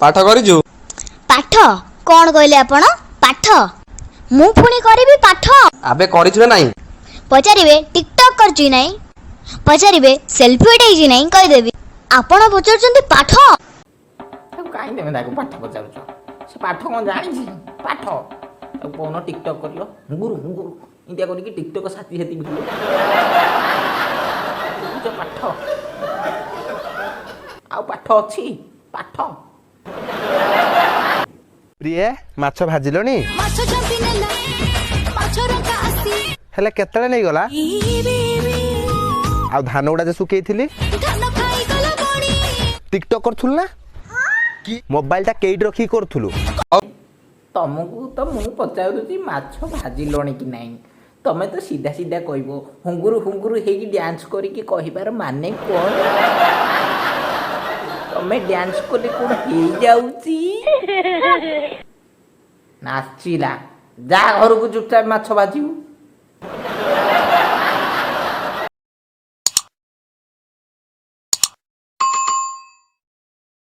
ପାଠ କରିଛୁ? ପାଠ କଣ କହିଲେ ଆପଣ? ପାଠ ମୁଁ ପୁଣି କରିବି ପାଠ? ଆବେ, କରିଛୁ ନା ନାହିଁ? ପଚାରିବେ ଟିକଟକ୍ କରିଛି କି ନାହିଁ, ପଚାରିବେ ସେଲ୍ଫି ଉଠେଇଛି ନାହିଁ, କହିଦେବି। ଆପଣ ପଚାରୁଛନ୍ତି ପାଠ? ତାକୁ କାହିଁ ତମେ ତାକୁ ପାଠ ପଚାରୁଛ? ସେ ପାଠ କ'ଣ ଜାଣିଛି? ପାଠ ତାକୁ କହୁନ ଟିକଟକ୍ କରିବ, ହୁଙ୍ଗୁରୁ ହୁଙ୍ଗୁରୁ ଏମିତିଆ କରିକି ଟିକଟକ୍ ସାଥି ସାଥି ଭିଡ଼ିଓ କହୁଛ। ପାଠ ଆଉ ପାଠ ଅଛି ପାଠ? ପ୍ରିଏ, ମାଛ ଭାଜିଲଣି? ହେଲେ କେତେବେଳେ ନେଇଗଲା? ଆଉ ଧାନ ଗୁଡା ଯେ ଶୁଖେଇଥିଲି? ଟିକଟକ୍ କରୁଥିଲୁ ନା? ମୋବାଇଲଟା କେଇଠି ରଖିକି କରୁଥିଲୁ? ତମକୁ ତ ମୁଁ ପଚାରୁଛି ମାଛ ଭାଜିଲଣି କି ନାହିଁ, ତମେ ତ ସିଧା ସିଧା କହିବ। ହୁଙ୍ଗୁରୁ ହୁଙ୍ଗୁରୁ ହେଇକି ଡ୍ୟାନ୍ସ କରିକି କହିବାର ମାନେ କ'ଣ? ତମେ ଡ୍ୟାନ୍ସ କଲେ କ'ଣ ହେଇଯାଉଛି? ନାଚିଲା, ଯା ଘରକୁ ଚୁପଚାପ ମାଛ ଭାଜିବୁ।